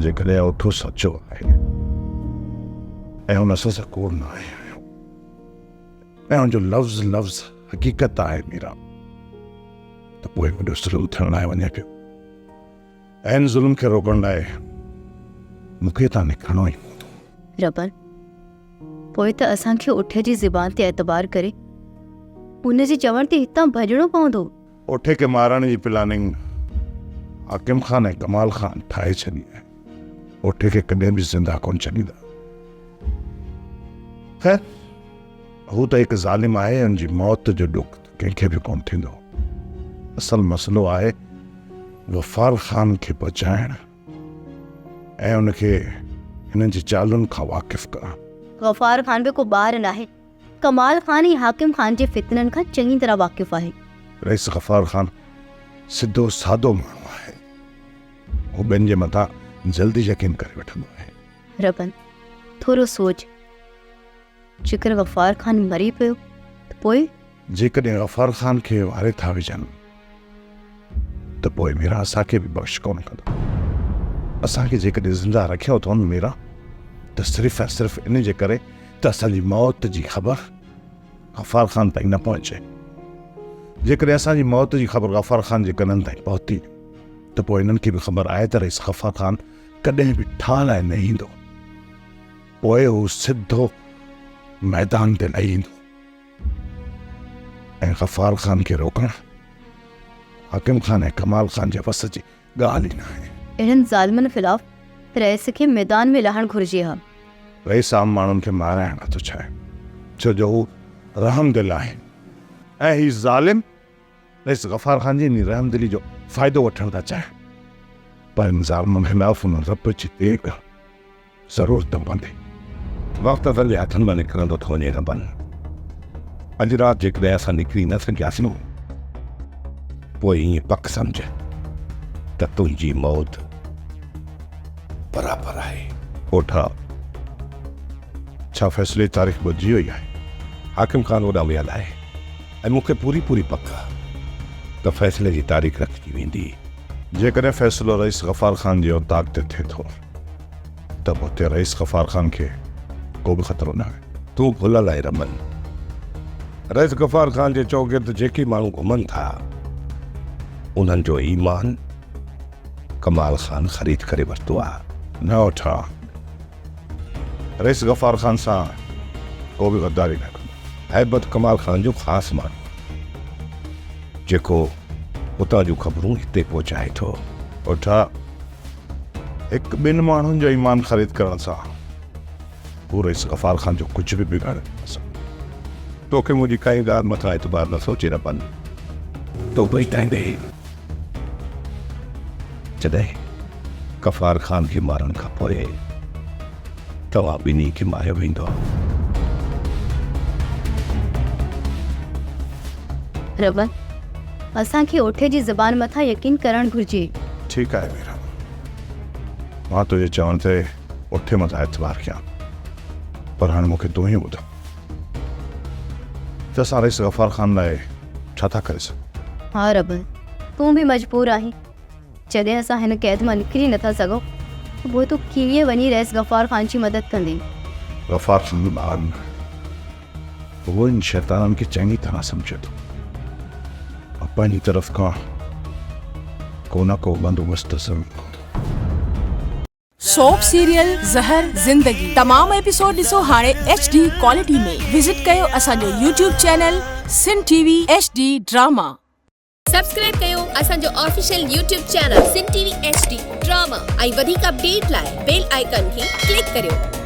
جيڪڏهن اوٺو سچو آهي ۽ هن اسان سان ڪوڙ ناهي هنيو ۽ هن جو لفظ لفظ حقيقت آهي ميرا ته پوء وڏو ظلم ٿيڻ لاء وڃي پيو. ۽ ان ظلم کي روڪڻ لاء مون کي هتان نڪرڻو ئي پوندو. ربن، پوء ته اسان کي اٺ جي زبان تي اعتبار ڪري ان جي چوڻ تي هتان ڀڄڻو پوندو. اوٺي کي مارڻ جي پلاننگ حاڪم خان ۽ ڪمال خان ٺاهي ڇڏي آهي. اوٺي کي ڪڏهن به زنده ڪونه ڇڏيندا. خير، هو ته هڪ ظالم آهي، ان جي موت جو ڏک ته ڪنهن کي به ڪونه ٿيندو. اصل مسئلو آهي غفار خان کي بچائڻ ۽ ان کي هنن جي چالن کان واقف ڪرڻ. غفار خان به ڪو ٻار ناهي. ڪمال خان ۽ حاڪم خان جي فتنن کان چڱي طرح واقف آهي. رئيس غفار خان سڌو سادو ماڻهو آهي. هو ٻين جي مٿان جلدي يقين ڪري وٺندو آهي. ربن، ٿورو سوچ. جيڪر غفار خان مري پيو ته پوء؟ جيڪڏهن غفار خان کي واري ٿا وجهن ته پوء ميران اسان کي به بخش ڪونه ڪندا. اسان کي جيڪڏهن زنده رکيو اٿن ميران ته صرف ۽ صرف ان جي ڪري ته اسان جي موت جي خبر غفار خان تائين نه پهچي. جيڪڏهن اسان جي موت جي خبر غفار خان جي ڪنن تائين پهتي ته پوء انهن کي به خبر آهي ته رئيس غفار خان ڪڏهن به ٺاهه لاء نه ايندو. پوء هو سڌو ميدان تي لهي ايندو ۽ غفار خان کي روڪڻ حاڪم خان ۽ ڪمال خان جي وس جي ڳالهه ئي ناهي. اهڙن ظالمن خلاف رئيس کي ميدان ۾ لهڻ گهرجي ها. رئيس عام ماڻهن کي مارائڻ نٿو چاهي ڇو جو هو رحم دل آهي ۽ هي ظالم رئيس غفار خان جي انهي رحم دلي جو فائدو وٺڻ ٿا چاهين پر ان ظالمن خلاف ان رب جي ديڳ ضرور تپندي. وقت اسان جي هٿن مان نڪرندو ٿو وڃي ربن. اڄ رات جيڪڏهن اسان نڪري نه سگهياسين پوء ائين پڪ سمجهه ته تنهنجي موت برابر آهي. اوٺا، ڇا فيصلي جي تاريخ ٻڌجي وئي آهي؟ حاڪم خان اوڏانهن ويل آهي ۽ مون کي پوري پوري پڪ آهي ته فيصلي جي تاريخ رکجي ويندي. جيڪڏهن فيصلو رئيس غفار خان جي اوطاق تي ٿئي ٿو ته به اتي رئيس غفار خان کي ڪو به خطرو ناهي. تون ڀلل آهين رمن. رئيس غفار خان جي چوگرد جيڪي ماڻهو گهمن ٿا، انهن جو ايمان ڪمال خان خريد ڪري ورتو آهي. نه اوٺا، رئيس غفار خان سان ڪو به غداري نه ڪندو. هيبت ڪمال خان جو خاص ماڻهو جيڪو اتان جون خبرون هتي پهچائي ٿو. اوٺا، هڪ ٻن ماڻهن جو ايمان خريد ڪرڻ سان هو رئيس غفار خان جو ڪجهه به بگاڙي نه سگهندو. توکي منهنجي ڪنهن ڳالهه مٿان اعتبار نٿو اچي ربن. تو پئي تائيندي جڏهن غفار خان کي مارڻ کان پوء توهان ٻنهي کي ماريو ويندو. ربن، اسان کي اوٺي جي زبان مٿان يقين ڪرڻ گهرجي. ٺيڪ آهي ميرا، مان تنهنجي چوڻ تي اوٺي مٿان اعتبار ڪيان، پر هاڻي مون کي تون ئي ٻڌاء ته اسان رئيس غفار خان لاء ڇا ٿا ڪري سگهون؟ ها ربن، تون به مجبور آهين. جڏهن اسان هن قيد مان نڪري نٿا سگهون ته پوء تون ڪيئن وڃي رئيس غفار خان جي مدد ڪندين؟ غفار خان ٻار ناهي. هو ان شيطانن کي چڱي طرح سمجهي ٿو ۽ پنهنجي طرف کان ڪو نه ڪو بندوبست ضرور ڪندو. سوپ سيريل زهر زندگي تمام ايپيسوڊ ڏسو هاڻي ايڇ ڊي ڪوالٽي ۾ وزٽ ڪيو اسان جو YouTube channel Sindh T V H D drama. Subscribe ڪيو اسان جو official YouTube channel Sindh T V H D drama ۽ وڌيڪ اپڊيٽ لاء بيل آئيڪان کي ڪلڪ ڪريو.